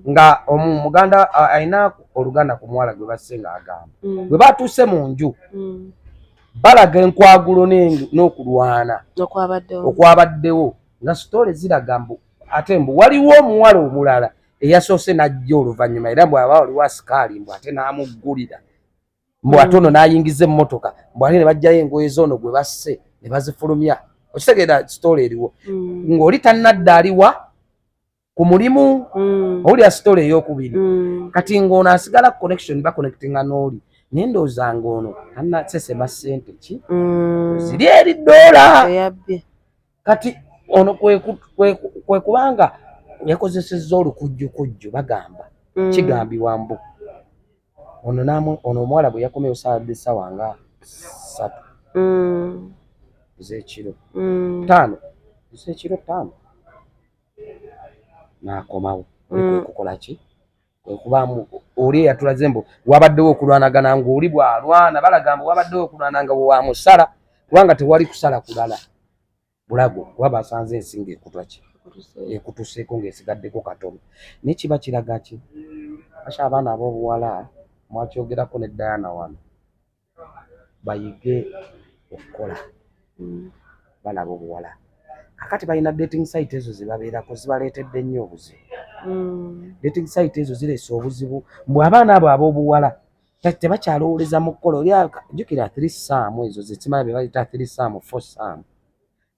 nga omuganda alina oluganda ku muwala gwe basse ng'agamba bwe batuuse mu nju balaga enkwagulo n'okulwana okwabaddewo, nga story ziraga mbu ate mbu waliwo omuwala omulala eyasoose n'ajja oluvannyuma, era mbu aba waliwo asikaali, mbu ate n'amuggulira, mbu ate ono n'ayingiza emmotoka, mbu ate ne bajjayo engoye z'ono gwe basse ne bazifulumya. Okitegeera story eriwo ng'oli tannadda aliwa ku mulimu? Owulira story eyokubiri? Kati ng'ono asigala connection, baconnectinga n'oli, naye ndowooza ng'ono tannasesema ssente ki ziri eri ddoola. Kati ono kwe kubanga yakozesezza olukujjukujju, bagamba kigambibwa mbu ono ono omuwala bwe yakomyewo saadde ssaawa nga 3 ez'ekiro, 5 ez'ekiro, 5 n'akomawo. Oli kwe kukola ki, kwe kubaamu oli eyatulaze mbu wabaddewo okulwanagana, ng'oli bw'alwana balaga mbu wabaddewo okulwana nga bwe wamusala, kubanga tewali kusala kulala bulago, kuba basanze ensi ng'ekutwa ki, ekutuseeko ng'esigaddeko katono. Naye kiba kiraga ki, Asha? Abaana ab'obuwala, mwakyogerako ne Diana wano, bayige okukola. Abaana ab'obuwala kakati balina dating site ezo zebabeerako, zibaleetedde nnyo obuzibu. Dating site ezo zireese obuzibu mbu abaana abo ab'obuwala tebakyalowoleza mu kukola. Oli jjukira threesome ezo zekimanyi be bayita threesome, foursome,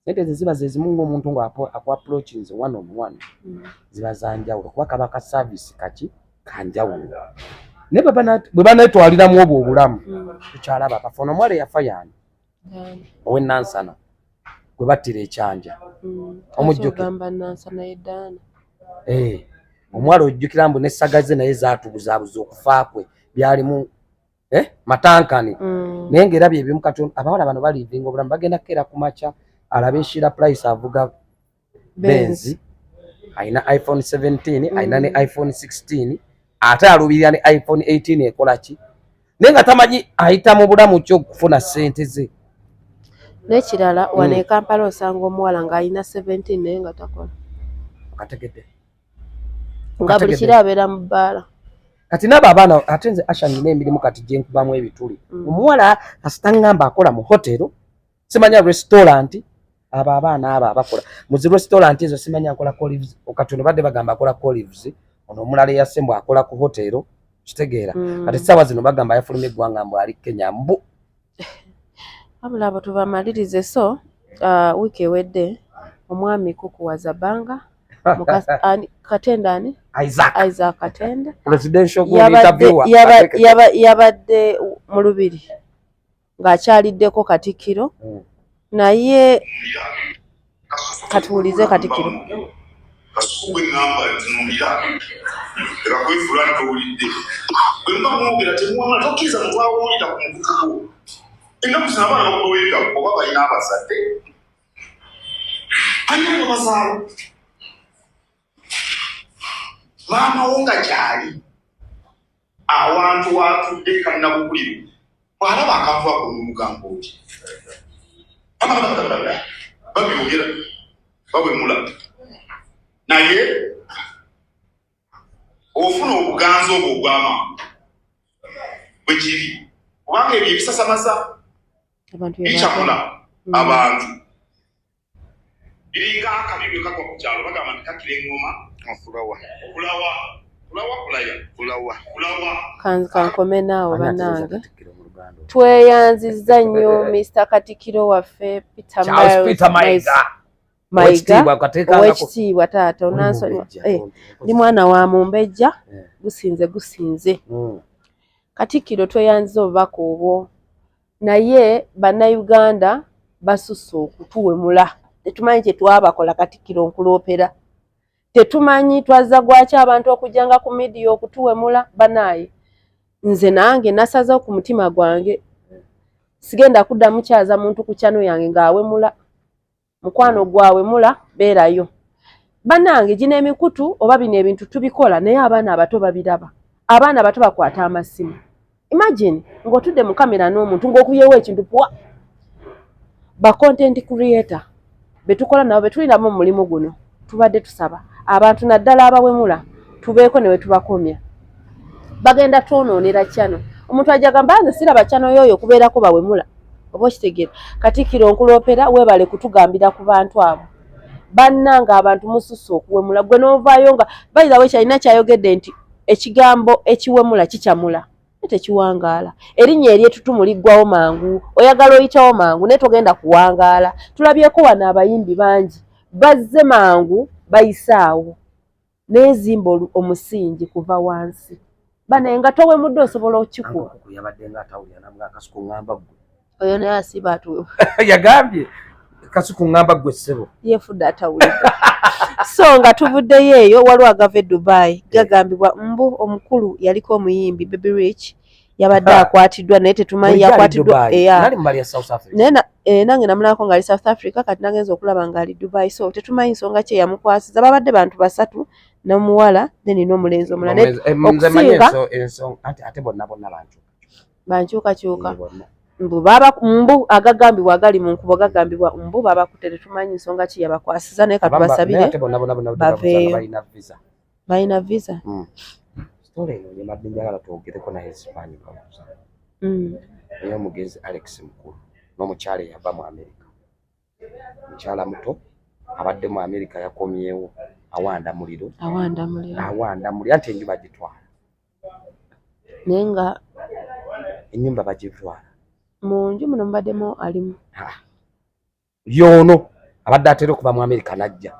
sente ezo ziba zezimu ng'omuntu nga akuapproachinze one on one, ziba za njawulo kuba kaba ka service kaki kanjawulo. Naye bwe baneetwaliramu obwo obulamu, tukyalaba abafa. Ono omuwala eyafa yaani, ow'enansana gwe battira ekyanja, omujjukira? Eh, omuwala ojjukira mbu n'essaga ze naye zaatubuzaabuza, okufa kwe byalimu matankane. Naye ng'era byebimu. Kati abawala bano balivinga obulamu, bagenda kukeera ku makya alabe Shira Price avuga Benz, alina iPhone 17, alina ne iPhone 16, ate alubirira ne iPhone 18 ekola ki, naye nga tamanyi ayita mu bulamu ki okufuna ssente ze. N'ekirala, wano e Kampala osanga omuwala ng'alina 17 naye nga takola. Okategedde? Nga buli kiro abeera mu bbaala. Kati nabo abaana, ate nze Asha nina emirimu kati gye nkubamu ebituli. Omuwala kasita ŋŋamba akola mu hotero, simanya restaurant, abo abaana abo abakola mu zi restaurant ezo, simanya nkola Olives, kati ono badde bagamba akola Olives, ono omulala eyasse mbu akola ku hotero, kitegeera? Kati essaawa zino bagamba yafulumya eggwanga, mbu ali Kenya, mbu Wabula abo tubamalirize. So wiiki ewedde omwami Kuku Wazabanga, Katende ani? Isaac. Isaac Katende. Presidential Yabadde interviewer. Yabadde mu Lubiri ng'akyaliddeko Katikkiro. Naye katuwulize Katikkiro. Kasuku gwe ŋŋamba ntunuulira, leka kwefuula nti towulidde. Bwe muba mwogera temuwamala, tokkiriza muntu awulira ku mukutu gwo. Ennaku zino abaana bakubaweeka oba balina abazadde, balina ababazaala. Maama wo nga gyali awantu watudde kannabukuliro, bw'alaba akantu ako n'omugamba oti babyogera, bawemula, naye ofuna obuganzi obwo obw'amangu bwe kiri, kubanga ebyo ebisasamaza abantu bikyamula. Abantu biringa akabi bwe kagwa ku kyalo, bagamba nti kakira eŋŋoma okulawa. Okulawa, kulawa, kulaya, kulawa. Kulawa. Kankome naawe. Ani atereeza Bannange, Katikkiro mu Luganda? Tweyanzizza nnyo Mr Katikiro waffe Peter Charles Miles Peter Mayiga. Mayiga. Owekitiibwa, kateekangako. Owekitiibwa taata, onansonyiwa. Mumbejja, Ndi mwana wa mumbejja. Gusinze, gusinze. Katikkiro, tweyanziza obubaka obwo, naye Bannayuganda basusse okutuwemula. Tetumanyi kye twabakola. Katikkiro, nkuloopera, tetumanyi twazza gwaki abantu okujjanga ku media okutuwemula. Banaaye, nze nange nasazeho ku mutima gwange, sigenda kuddamu kyaza muntu ku channel yange ng'awemula. Mukwano gwawemula, beerayo. Bannange, gino emikutu oba bino ebintu tubikola, naye abaana abato babiraba. Abaana abato bakwata amasimu. Imagine ng'otudde mu kamera n'omuntu ng'okubyewo ekintu pwa. Ba content creator betukola nabo, betuli nabo mu mulimu guno, tubadde tusaba abantu, naddala abawemula, tubeeko ne we tubakomya. Bagenda twonoonera channel. Omuntu ajja gamba, nze siraba channel yoyo kubeerako bawemula, oba okitegeera. Katikkiro, nkuloopera, weebale kutugambira ku bantu abo. Bannanga, abantu mususse okuwemula. Gwe n'ovaayo nga bayirawo kyalina kyayogedde nti ekigambo ekiwemula kikyamula naye tekiwangaala. Erinnya eryetutumu liggwawo mangu. Oyagala oyitawo mangu, naye togenda kuwangaala. Tulabyeko wano abayimbi bangi bazze mangu, bayisaawo. Naye zimba omusingi kuva wansi. Banaye, nga towemudde osobola okikuba. Anko yabadde nga atawulira, namuga, Kasuku ŋŋamba ggwe. Oyo naye asiiba atuwe. Yagambye, Kasuku ŋŋamba ggwe ssebo. Yefudde atawulidde. So nga tuvuddeyo eyo, waliwo agava e Dubai, gagambibwa mbu omukulu yaliko omuyimbi Baby Rich yabadde akwatiddwa, naye tetumanyi Bulijjo ali yakwatiddwa. Dubai. Eya. Nali mubali ya South Africa. Naye nange namulabako ng'ali South Africa, kati nagenza okulaba ng'ali Dubai, so tetumanyi nsonga ki eyamukwasiza. Babadde bantu basatu, n'omuwala then n'omulenzi omulala. Naye Nze manyi okusinga ensonga ate bonna bonna bantu bankyukakyuka. Bonna. Mbu baba mbu agagambibwa agali mu nkubo, gagambibwa mbu babakutte. Tetumanyi nsonga ki yabakwasiza, naye Naye katubasabire ate bonna bonna bonna baveeyo. balina visa. Balina visa. Story eno gye mbadde njagala twogereko, naye simanyi babuuza, ey'omugenzi Alex Mukulu n'omukyala eyava mu America. Mukyala muto abadde mu America, yakomyewo awanda muliro. Awanda muliro. Awanda muliro, anti enju bagitwala. Naye nga Ennyumba bagitwala. Mu nju muno mubaddemu alimu? Yoono abadde atera okuva mu America najja.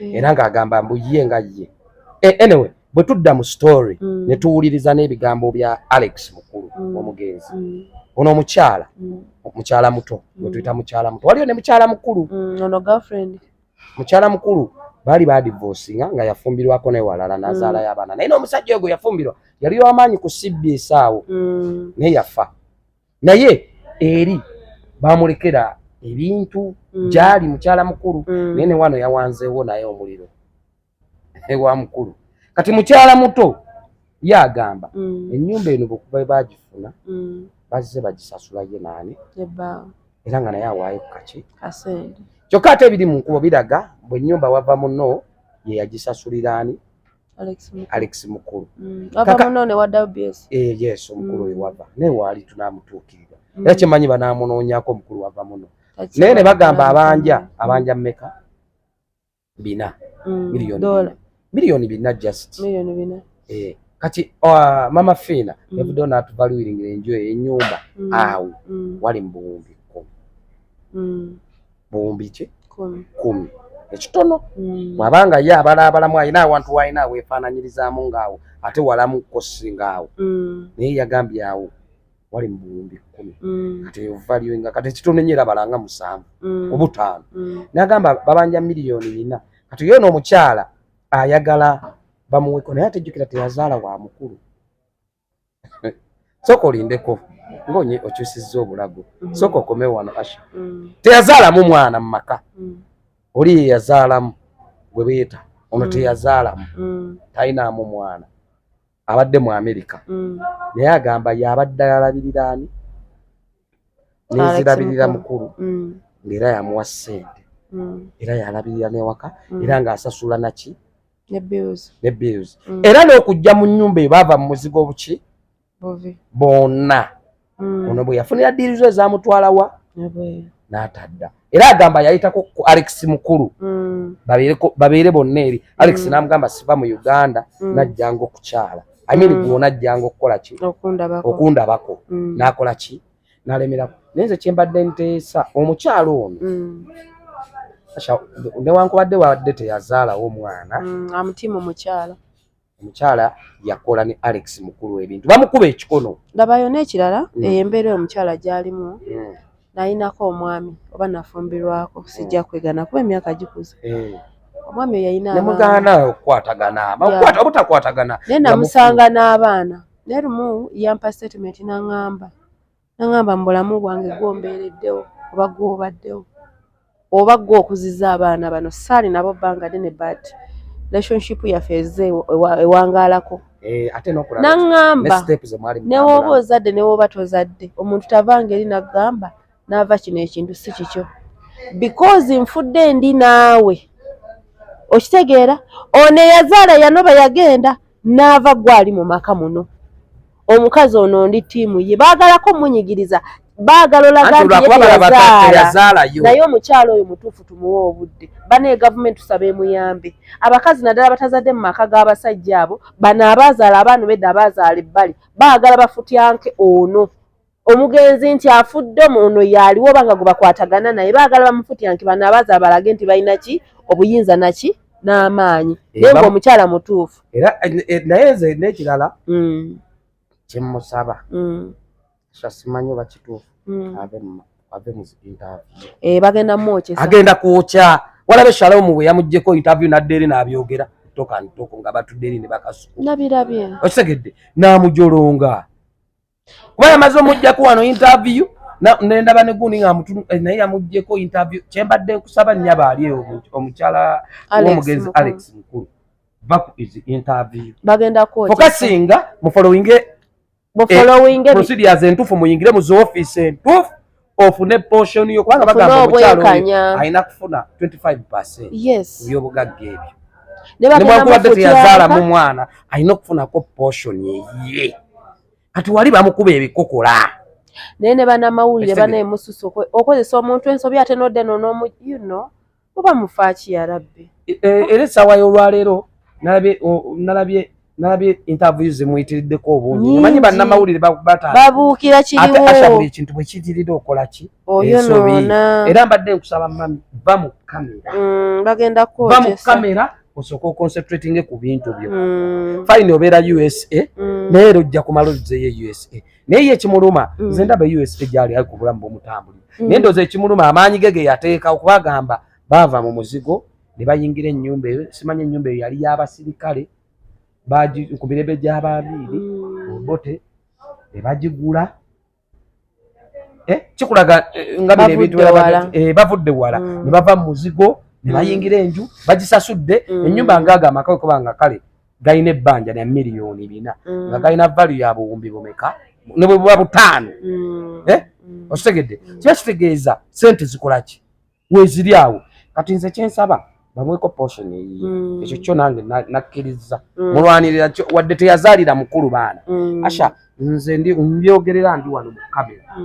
Era ng'agamba mbu ye nga ye. Anyway, bwe tudda mu story ne tuwuliriza n'ebigambo bya Alex Mukulu, omugenzi, ono omukyala, mukyala muto gwe tuyita mukyala muto, waliyo ne mukyala mukulu. Ono girlfriend. Mukyala mukulu baali badivosinga, nga yafumbirwako newalala n'azaalayo abaana, naye n'omusajja oyo gwe yafumbirwa yali wamaanyi ku CBS awo, naye yafa. Naye eri bamulekera ebintu gyali mukyala mukulu, naye ne wano yawanzeewo naye omuliro ewa mukulu. Kati mukyala muto ye agamba ennyumba eno bwekuba bagifuna, bazze bagisasula ye naani? Ebbaawo. Era nga naye awaayo ku kaki. Kasente. Kyokka ate ebiri mu nkubo biraga bwe ennyumba wava muno ye yagisasulira ani? Alex Mukulu. Alex Mukulu. Wava muno ne wa WBS. Eh, yes, omukulu oyo wava naye waali tunaamutuukirira. Era kyemanyi banaamunoonyaako omukulu wava muno. Naye ne bagamba abanja, abanja mmeka? 4 miliyoni. Dola. 4 miliyoni 4 just. Miliyoni 4. Eh, kati Mama Fiina yavuddeyo n'atuvaluiringira enju eyo, ennyumba awo wali mu buwumbi 10. Buwumbi ki? 10. 10, ekitono. Bw'abanga ye abalaabalamu alina awantu waalina aweefaananyirizaamu ng'awo ate walamuko singa awo, naye yagambye awo wali mu buwumbi 10. Kati eyo value nga kati ekitono ennyo era balanga 7 ku 5. N'agamba babanja miliyoni 4. Kati ye ono omukyala ayagala bamuweko, naye ate jjukira teyazaala wa mukulu. Sooka olindeko ng'onye okyusizza obulago. Sooka okome wano, Asha. Teyazaalamu mwana mu maka. Oli ye yazaalamu gwe beeta ono. Teyazaalamu. Talinaamu mwana. Abadde mu Amerika, naye agamba yabadde alabirira ani? Alex Nezirabirira Mukulu. mukulu, ng'era yamuwa ssente, era yalabirira newaka, era ng'asasula naki? Ne bills. Ne bills. Era n'okujja mu nnyumba eyo baava mu muzigo buki? Buvi. Bonna. Ono bwe yafunira deal zo ezamutwala wa? Ebweru. N'atadda, era agamba yayitako ku Alex Mukulu, babeere bonna eri Alex, n'amugamba siva mu Uganda, najjanga okukyala, I mean, gwona ajjanga okukola ki? Okundabako. Okundabako. N'akola ki? N'alemerako. Naye nze kyembadde nteesa omukyalo ono, Asha, newankubadde wadde teyazaalawo omwana, Amutiima omukyala. Omukyala yakola ne Alex Mukulu ebintu, bamukuba ekikono. Labayo n'ekirala, eyo embeera omukyala gy'alimu, nayinako omwami oba nafumbirwako, sijja kwegana kuba emyaka gikuze. Omwami oyo yalina abaana. Nemugaana okukwatagana, obutakwatagana. Naye nga namusanga n'abaana, naye lumu yampa statement, naŋŋamba mu bulamu bwange gwombeereddewo oba gwobaddewo oba gwe okuziza abaana bano, saali nabo bbanga ddene, but relationship yaffe ezze ewangaalako. Ate n'okulaba ne Naŋŋamba step ze mwali ne wooba mutambulamu. ozadde, ne wooba tozadde, omuntu tavanga eri naggamba naava kino ekintu si kikyo because nfudde ndi naawe. Okitegeera? Ono eyazaala yanoba, yagenda n'ava, gwali mu maka muno. Omukazi ono ndi ttiimu ye, baagalako munyigiriza, baagala olaga Anti nti ye lwakuba balaba teyazaala. Teyazaalayo. Naye omukyalo oyo mutuufu, tumuwe obudde. Banaye gavumenti tusaba emuyambe abakazi, naddala batazadde mu maka g'abasajja abo. Bano abaazaala abaana bedda, abaazaala ebbali, baagala bafutyanke ono omugenzi nti afudde, ono yaaliwo oba nga gwe bakwatagana naye, baagala bamufutyanke. Bano abaazaala balage nti balina ki? Obuyinza naki n'amaanyi. Naye ng'omukyala mutuufu. Era naye nze n'ekirala kyemusaba, simanyi oba kituufu, ave mu interview. Bagenda mwokyesa. Agenda kwokya. Walabe Shalom bwe yamuggyeko interview, n'adda eri n'abyogera toka ntoko nga batudde eri ne bakasuku. Nabirabye. Okitegedde? N'amujolonga kuba yamaze omuggyako wano interview, nendaba ne gundi nga naye yamuggyeko interview. Kyembadde nkusaba, nnyaba ali eyo, omukyala Alex w'omugenzi Mukulu. Alex Mukulu, va ku izi interview. Bagenda kwokyesa. Focusinga mufollowinge mufollowinge procedures entuufu, muyingire mu zi office entuufu, ofune portion yo, kubanga Ofune bagamba omukyalo oyo obwenkanya. alina kufuna 25% Yes. ku byobugagga ebyo. Ne bagenda Newankubadde mufutyanka. teyazaalamu mwana, alina okufunako portion eyiye. Kati wali bamukuba ebikokola. Naye ne bannamawulire Ekitegeeza. banaye mususu okozesa omuntu ensobi, ate nodde nonomu muba mufaaki ya rabbi. Era essaawa y'olwaleero nalabye interview zimuyitiriddeko obungi. Nyingi. Manyi bannamawulire batandika. Babuukira. Ate Asha, buli Kiriwo. ekintu bwe kiyitirira okola ki? Ensobi. Oyonoona. Era mbadde nkusaba, mami, va mu kamera. Bagenda Va mu kwokyesa. kamera, osooke oconcentratinge ku bintu byo. Fine, obeera USA, naye era ojja kumala ozzeeyo e USA. Naye ye ekimuluma, nze ndaba USA gyali ali ku bulamu bwomutambulira, naye ndowooza ekimuluma amaanyi ge ge yateeka okubagamba baava mu muzigo ne bayingira ennyumba eyo. Simanyi ennyumba eyo yali y'abasirikale ku mirembe gy'abaamiiri, Obote, ne bagigula. Kikulaga nga bino ebintu Bavudde wala. Bavudde wala, ne bava mu muzigo ne bayingira enju bagisasudde. Ennyumba ngaaga amaka kuba nga kale galina ebbanja lya miliyoni 4, nga galina value ya buwumbi bumeka? Ne bwe buba 500. Eh? Okitegedde? Kiba kitegeeza sente zikola ki? Weeziri awo. Kati nze kyensaba, bamuweko portion eyiye. Ekyo kyo nange nakkiriza, mulwanirira kyo, wadde teyazaalira mukulu baana. Asha, nze ndi mbyogerera ndi wano mu kamera,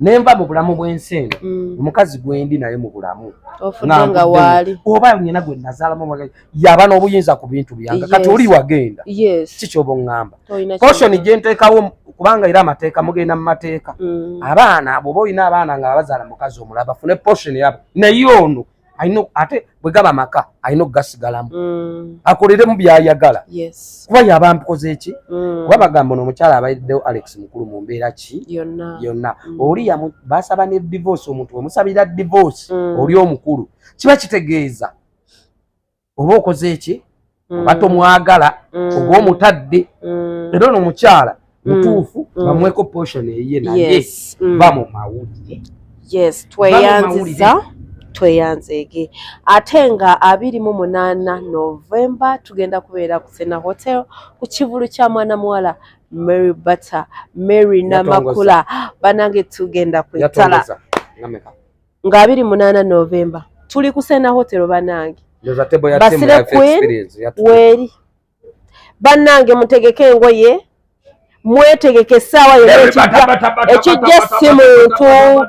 nenva mu bulamu bw'ensi eno, omukazi gwendi naye mu bulamu Ofudde nga nvuddemu. waali. Oba nyina gwe nazaalamu yaba n'obuyinza ku bintu byange. Kati oli wagenda, kiki oba oŋŋamba? Tolina Portion kintu. gye nteekawo, kubanga era amateeka, mugenda mu mateeka. Abaana, bw'oba olina abaana nga bazaala mukazi omulala, bafune portion yabo. Naye ono alina, ate bwe gaba maka, alina okugasigalamu, akoleremu byayagala, kuba yaba mpikoze eki? Kuba bagamba ono omukyala abayiddewo Alex Mukulu mu mbeera ki Yonna. yonna. Oli basaba ne divorce. Omuntu bwemusabira divorce, oli omukulu, kiba kitegeeza oba okoze eki? Oba tomwagala, oba omutadde. Era ono omukyala mutuufu, bamuweko portion eyiye, naye va mu mawulire. Yes. Va mu Tweyanziza, tweyanzeege. Ate nga 28 Novemba tugenda kubeera ku Sena Hotel ku kivulu kya mwana muwala Mary Butter, Mary Namakula. Banange, tugenda kwetala. Yatongoza nga meka? Nga 28 Novemba tuli ku Sena Hotel, banange. Ndoza table ya Basile team ya Queen experience weeri. Bannange, mutegeke engoye. Mwetegeke essaawa yonna ekijja si muntu,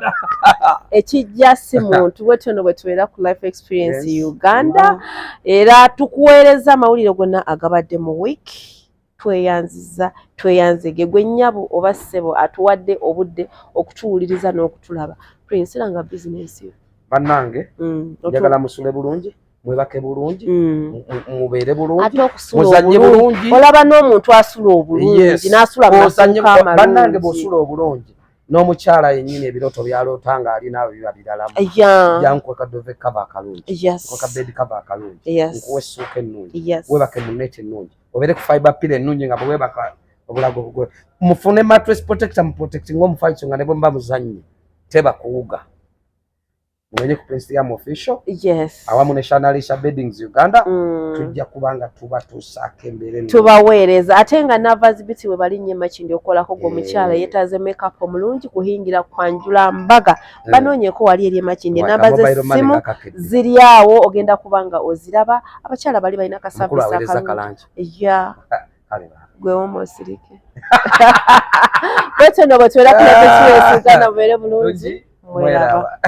ekijja si muntu. Bwetyo no bwe tubeera ku Life Experience Uganda, era tukuweereza amawulire gonna agabadde mu wiiki. Tweyanziza, tweyanzege gwe nnyabo oba ssebo atuwadde obudde okutuwuliriza n'okutulaba. Prince, era nga bizinensi yo. Bannange, njagala musule bulungi, mwebake bulungi, mubeere bulungi, ate okusula muzanye obulungi, bulungi. Olaba n'omuntu asula obulungi n'asula mu masuuka Bannange, amalungi. Bw'osula obulungi n'omukyala yennyini, ebirooto byaloota ng'ali naawe biba biralamu. Jankuwa ka duvet cover akalungi, nkuwa ka bed cover akalungi, nkuwa essuuka ennungi, weebake mu net ennungi, obeere ku fiber pillow ennungi, nga bwe weebaka obulago bugwe. Mufune mattress protector, muprotecting omufaliso, nga ne bwe muba muzannye teba kuwuga. Mumenye ku Prince Liam Official awamu ne Shanalisha Beddings Uganda. Tujja kuba nga tubatuusaako embeera ennungi. Tubaweereza ate nga Navas Beauty we balinnye Makindi okukolako gwe omukyala yeetaaze makeup omulungi, kuhingira, kwanjula, mbaga, banoonyeko wali eri emakindi. Enamba z'essimu ziri awo, ogenda kuba nga oziraba. Abakyala bali balina Mukulu ka service aweereza akalungi. Kalangi. Ya. Kale ba. Gwe woma osirike. Bwetyo no bwe tubeera ku Life Experience Uganda. Mubeere bulungi, mweraba. Mweraba.